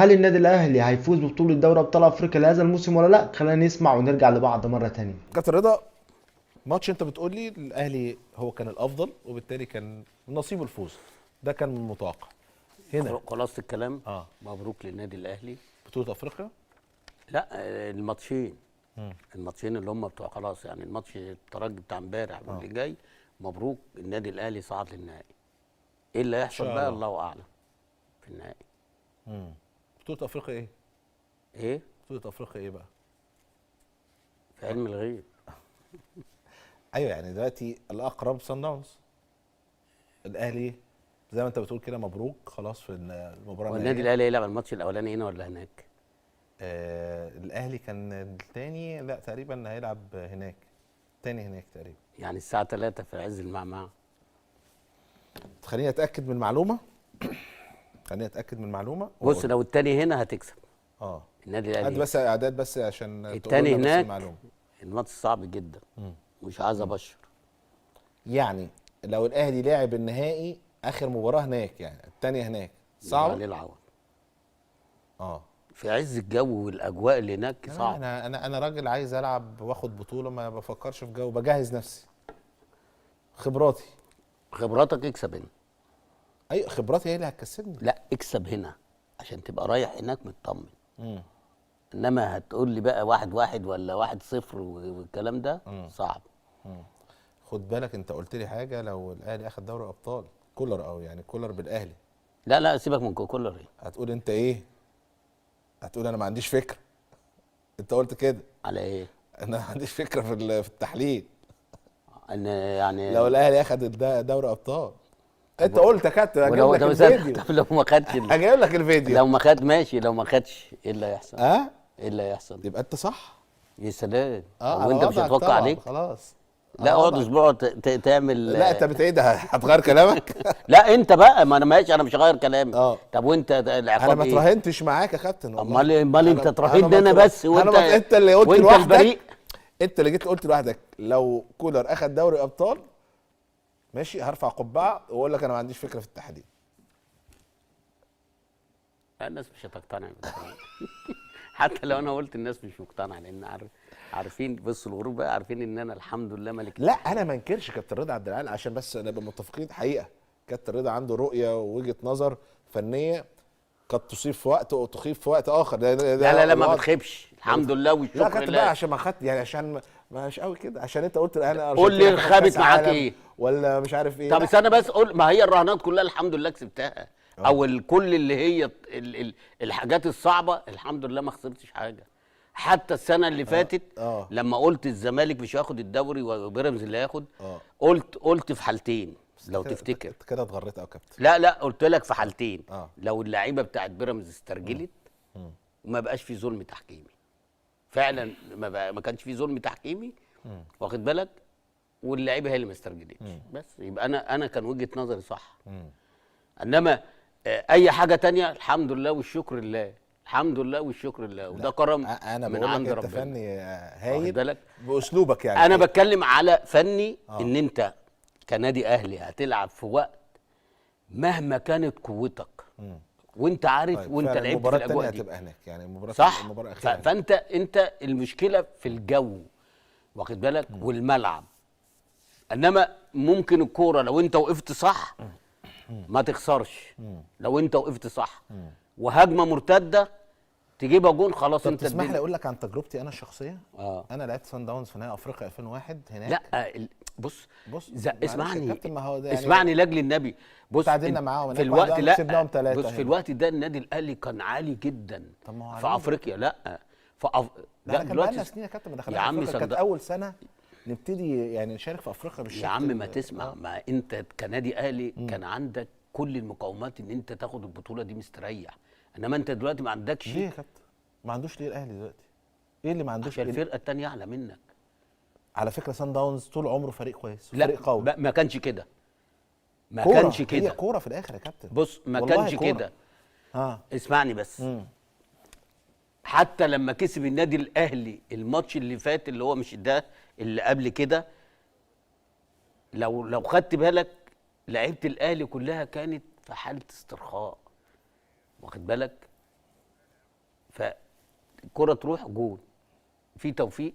هل النادي الاهلي هيفوز ببطولة دوري ابطال افريقيا لهذا الموسم ولا لا؟ خلينا نسمع ونرجع لبعض مرة تانية. كابتن رضا، ماتش انت بتقول لي الاهلي هو كان الافضل وبالتالي كان نصيبه الفوز، ده كان من المتوقع. هنا خلاصه الكلام، مبروك للنادي الاهلي بطوله افريقيا. لا الماتشين، الماتشين اللي هم بتوع خلاص، يعني الماتش الترجي بتاع امبارح واللي جاي، مبروك النادي الاهلي صعد للنهائي. ايه اللي هيحصل بقى الله اعلم في النهائي. بطوله افريقيا ايه؟ ايه؟ بطوله افريقيا ايه بقى؟ في علم الغيب. ايوه، يعني دلوقتي الاقرب سان داونز. الاهلي زي ما انت بتقول كده مبروك خلاص في المباراة. والنادي الاهلي هيلعب الماتش الاولاني هنا ولا هناك؟ الاهلي كان الثاني، لا تقريبا هيلعب هناك، تاني هناك تقريبا، يعني الساعة 3 في عز المعمعة. خليني اتاكد من المعلومة. خليني اتاكد من المعلومة. بص، لو الثاني هنا هتكسب النادي الاهلي. بس اعداد بس عشان الثاني هناك الماتش صعب جدا. مش عايز ابشر. يعني لو الاهلي لعب النهائي اخر مباراة هناك، يعني الثانية هناك صعب عليه العوض. في عز الجو والاجواء اللي هناك صعب. انا راجل عايز العب واخد بطوله، ما بفكرش في جو، بجهز نفسي. خبراتي. خبراتك اكسب هنا. ايوه، خبراتي هي اللي هتكسبني. لا اكسب هنا عشان تبقى رايح هناك مطمن. انما هتقول لي بقى 1-1 ولا 1-0 والكلام ده صعب. خد بالك، انت قلت لي حاجة، لو الاهلي اخد دوري ابطال كولر، او يعني كولر بالاهلي. لا لا سيبك من كولر. ايه هتقول انت؟ ايه هتقول؟ انا ما عنديش فكرة. انت قلت كده على ايه؟ انا ما عنديش فكرة في التحليل. ان يعني لو الاهلي اخد دوري ابطال، انت قلت يا كابتن هجيب لك الفيديو. طب لو ما خدش هجيب لك الفيديو. لو ما خد ماشي، لو ما خدش ايه اللي هيحصل؟ ايه اللي هيحصل؟ يبقى انت صح. يا سلام. وانت مش هتوقع عليك خلاص. لا اقعد اسبوع تعمل. لا انت بتعيدها، هتغير كلامك. لا انت بقى، ما انا ماشي، انا مش هغير كلامي. طب وانت العقاب انا ما اتراهنتش معاك يا كابتن والله. امال انت تراهنت انا بس، وانت انت اللي قلت لوحدك، انت اللي جيت قلت لوحدك لو كولر اخد دوري ابطال ماشي هرفع قبعه واقول لك انا ما عنديش فكرة في التحديد. لا الناس مش هتقتنع. حتى لو انا قلت الناس مش مقتنعة، لان عارفين. بص الغروب بقى عارفين ان انا الحمد لله ملك. لا انا ما انكرش كابتن رضا عبد العال، عشان بس نبقى متفقين حقيقة، كابتن رضا عنده رؤية ووجهه نظر فنية قد تصيب في وقت وتخيب في وقت اخر. ده ده لا لا لا ما بتخيبش الحمد لله والشكر لله. لا كابتن بقى، عشان ما خدت يعني، عشان مش قوي كده، عشان انت قلت انا قول لي خابت معاك ايه ولا مش عارف ايه. طب استنى بس قول، ما هي الرهانات كلها الحمد لله كسبتها، او الكل اللي هي الحاجات الصعبة الحمد لله ما خسرتش حاجة. حتى السنة اللي فاتت لما قلت الزمالك مش هياخد الدوري وبيراميدز اللي هياخد، قلت في حالتين لو تفتكر. كده اتغريت يا كابتن. لا لا قلت لك في حالتين. لو اللعيبة بتاعت بيراميدز استرجلت وما بقاش في ظلم تحكيمي. فعلا ما كانش في ظلم تحكيمي، واخد بالك، واللعيبة هي اللي ما استرجلتش. بس يبقى انا كان وجهه نظري صح. انما اي حاجة تانية الحمد لله والشكر لله، الحمد لله والشكر لله، وده كرم انا من عند ربنا. انت فني هايل باسلوبك، يعني انا بتكلم على فني. ان انت كنادي اهلي هتلعب في وقت مهما كانت قوتك، وانت عارف. طيب وانت لعبت في الاجواء دي هتبقى هناك، يعني المباراة صح، المباراة الاخيرة. فانت المشكلة في الجو، واخد بالك، والملعب. انما ممكن الكورة لو انت وقفت صح ما تخسرش. لو انت وقفت صح وهجمه مرتدة تجيبها جون خلاص. طب انت تسمح لي اقول لك عن تجربتي انا الشخصية؟ انا لعبت سان داونز في نهائي افريقيا 2001 هناك. لا بص اسمعني، ما هو ده يعني اسمعني لاجل النبي. بص تعادلنا معاهم في الوقت، لا بص في الوقت ده النادي الاهلي كان عالي جدا في افريقيا. لا لا دلوقتي سنين يا كابتن ما دخلناش يا عم. كانت اول سنة نبتدي يعني نشارك في افريقيا بالشكل يا عم ما تسمع. ما انت كنادي اهلي كان عندك كل المقومات ان انت تاخد البطولة دي مستريح، انما انت دلوقتي ما عندكش. ليه يا كابتن؟ ما عندوش ليه الاهلي دلوقتي؟ ايه اللي ما عندوش؟ عشان الفرقة الثانية اعلى منك. على فكرة سان داونز طول عمره فريق كويس، فريق قوي. ما كانش كده، ما كانش كده. هي كورة في الاخر يا كابتن. بص ما كانش كده. اسمعني بس. حتى لما كسب النادي الاهلي الماتش اللي فات، اللي هو مش ده اللي قبل كده، لو خدت بالك لعيبة الاهلي كلها كانت في حاله استرخاء، واخد بالك؟ فالكره تروح جول في توفيق،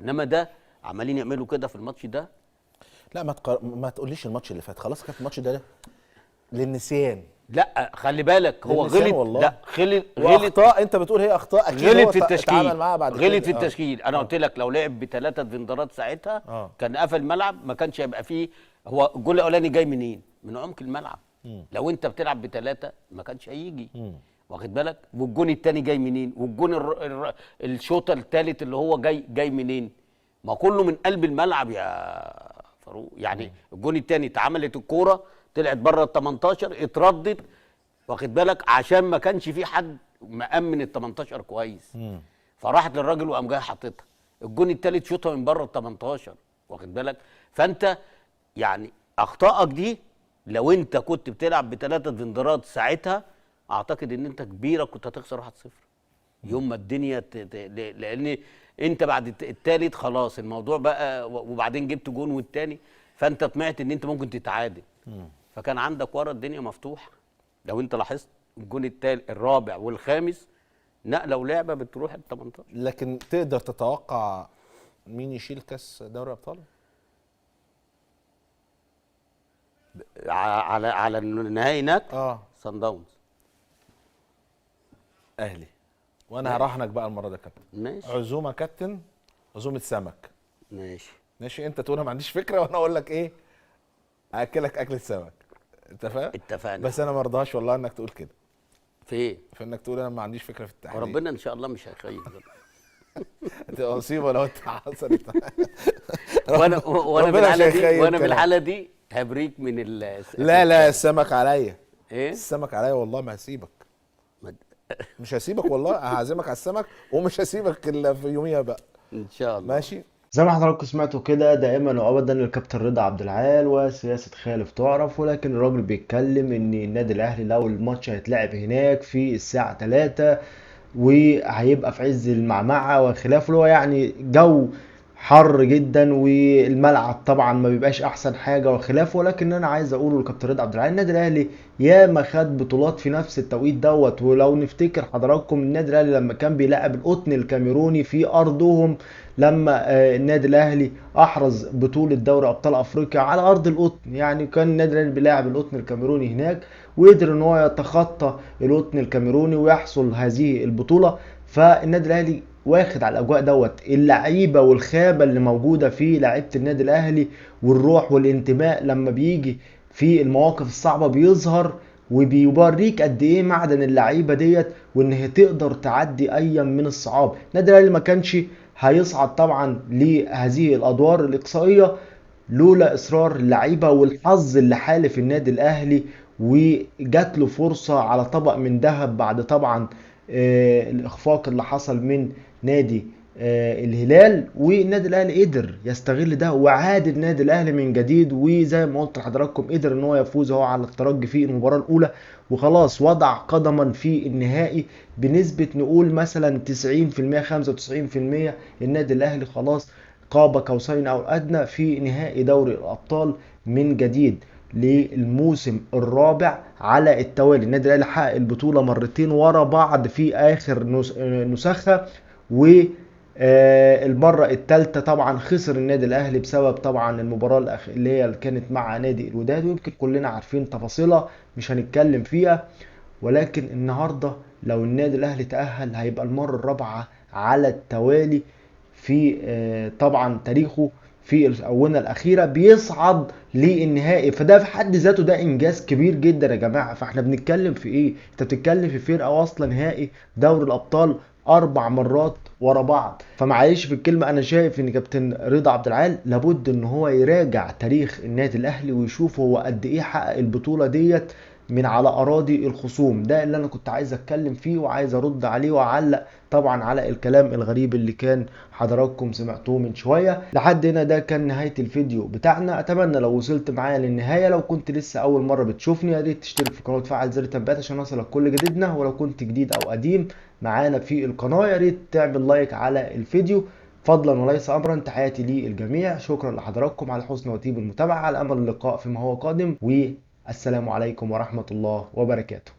انما ده عمالين يعملوا كده في الماتش ده. لا ما تقوليش الماتش اللي فات، خلاص كانت الماتش ده للنسيان. لا خلي بالك هو غلط والله. لا غلط، واخطاء انت بتقول هي اخطاء اكيد، غلط في التشكيل، غلط في التشكيل. انا قلت لك لو لعب بثلاثة defender ات ساعتها كان قفل الملعب، ما كانش هيبقى فيه. هو الجول الاولاني جاي منين؟ من عمق الملعب. لو انت بتلعب بثلاثة ما كانش هيجي، واخد بالك؟ والجون الثاني جاي منين؟ والجون الشوط الثالث اللي هو جاي منين؟ ما كله من قلب الملعب يا فاروق. يعني الجون الثاني اتعملت الكورة طلعت بره ال 18 اتردت، واخد بالك؟ عشان ما كانش في حد مأمن ال 18 كويس، فراحت للراجل وقام جاي حاططها. الجون الثالث شوطها من بره ال 18، واخد بالك؟ فانت يعني اخطائك دي لو انت كنت بتلعب بثلاثة defender ات ساعتها اعتقد ان انت كبيرة كنت هتخسر 1-0 يوم ما الدنيا لان انت بعد الثالث خلاص الموضوع بقى، وبعدين جبت جون والثاني، فانت طمعت ان انت ممكن تتعادل، فكان عندك ورا الدنيا مفتوحة. لو انت لاحظت الجون الثالث الرابع والخامس نقله ولعبه بتروح ال 18. لكن تقدر تتوقع مين يشيل كاس دوري ابطال؟ على النهائي هناك صن داونز. اهلي. وانا هراهنك بقى المرة دي يا كابتن. ماشي. عزومة كابتن، عزومة سمك. ماشي ماشي، انت تقول انا ما عنديش فكرة وانا اقول لك ايه، اكلك اكله سمك. اتفقنا؟ اتفقنا. بس انا ما ارضاش والله انك تقول كده. في ايه؟ في انك تقول انا ما عنديش فكرة في التحليل. وربنا ان شاء الله مش هيخيب. هتبقى مصيبة لو انت حصلت. وانا في الحالة دي، وانا في الحالة دي هبريك من ال لا لا، السمك عليا. ايه؟ السمك عليا والله، ما هسيبك. مش هسيبك والله، هعزمك على السمك ومش هسيبك الا في يوميها بقى ان شاء الله. ماشي. زي ما حضراتكم سمعتوا كده، دائما وابدا الكابتن رضا عبد العال وسياسة خالف تعرف، ولكن الراجل بيتكلم ان النادي الاهلي لو الماتش هيتلعب هناك في الساعة 3 وهيبقى في عز المعمعة وخلافه، اللي هو يعني جو حر جدا والملعب طبعا ما بيبقاش احسن حاجة وخلافه. ولكن انا عايز اقوله لكابتن رضا عبد العال، النادي الاهلي ياما خد بطولات في نفس التوقيت دوت. ولو نفتكر حضراتكم النادي الاهلي لما كان بيلعب القطن الكاميروني في ارضهم، لما النادي الاهلي احرز بطوله دوري ابطال افريقيا على ارض القطن، يعني كان النادي الاهلي بيلاعب القطن الكاميروني هناك وقدر ان هو يتخطى القطن الكاميروني ويحصل هذه البطولة. فالنادي الاهلي واخد على الاجواء دوت، اللعيبة والخامه اللي موجودة في لعيبة النادي الاهلي والروح والانتماء لما بيجي في المواقف الصعبة بيظهر وبيوريك قد ايه معدن اللعيبة ديت وان هي تقدر تعدي اي من الصعاب. النادي الاهلي ما كانش هيصعد طبعا لهذه الادوار الاقصائية لولا اصرار اللعيبة والحظ اللي حالف النادي الاهلي وجات له فرصة على طبق من ذهب بعد طبعا الاخفاق اللي حصل من نادي الهلال، والنادي الاهلي قدر يستغل ده وعاد النادي الاهلي من جديد، وزي ما قلت لحضراتكم قدر ان هو يفوز هو على الترجي في المباراة الاولى، وخلاص وضع قدما في النهائي بنسبة نقول مثلا 90% 95%. النادي الاهلي خلاص قاب قوسين او ادنى في نهائي دوري الابطال من جديد للموسم الرابع على التوالي. النادي الاهلي حقق البطولة مرتين ورا بعض في اخر نسخه، والمرة الثالثة طبعا خسر النادي الاهلي بسبب طبعا المباراة اللي هي كانت مع نادي الوداد، ويمكن كلنا عارفين تفاصيلها مش هنتكلم فيها. ولكن النهارده لو النادي الاهلي تاهل هيبقى المرة الرابعة على التوالي في طبعا تاريخه في الاونة الاخيرة بيصعد للنهائي، فده في حد ذاته ده انجاز كبير جدا يا جماعة. فاحنا بنتكلم في ايه؟ انت بتتكلم في فرقه واصله نهائي دوري الابطال 4 مرات ورا بعض. فمعلش في الكلمة، انا شايف ان كابتن رضا عبد العال لابد ان هو يراجع تاريخ النادي الاهلي ويشوف هو قد ايه حقق البطولة ديت من على اراضي الخصوم. ده اللي انا كنت عايز اتكلم فيه وعايز ارد عليه واعلق طبعا على الكلام الغريب اللي كان حضراتكم سمعتوه من شوية. لحد هنا ده كان نهاية الفيديو بتاعنا، اتمنى لو وصلت معايا للنهاية. لو كنت لسه اول مرة بتشوفني يا ريت تشترك في القناة وتفعل زر التنبيهات عشان يوصلك كل جديدنا، ولو كنت جديد او قديم معانا في القناة يا ريت تعمل like على الفيديو فضلا وليس امرا. تحياتي للجميع، شكرا لحضراتكم على حسن وطيب المتابعة، على امل اللقاء فيما هو قادم، والسلام عليكم ورحمة الله وبركاته.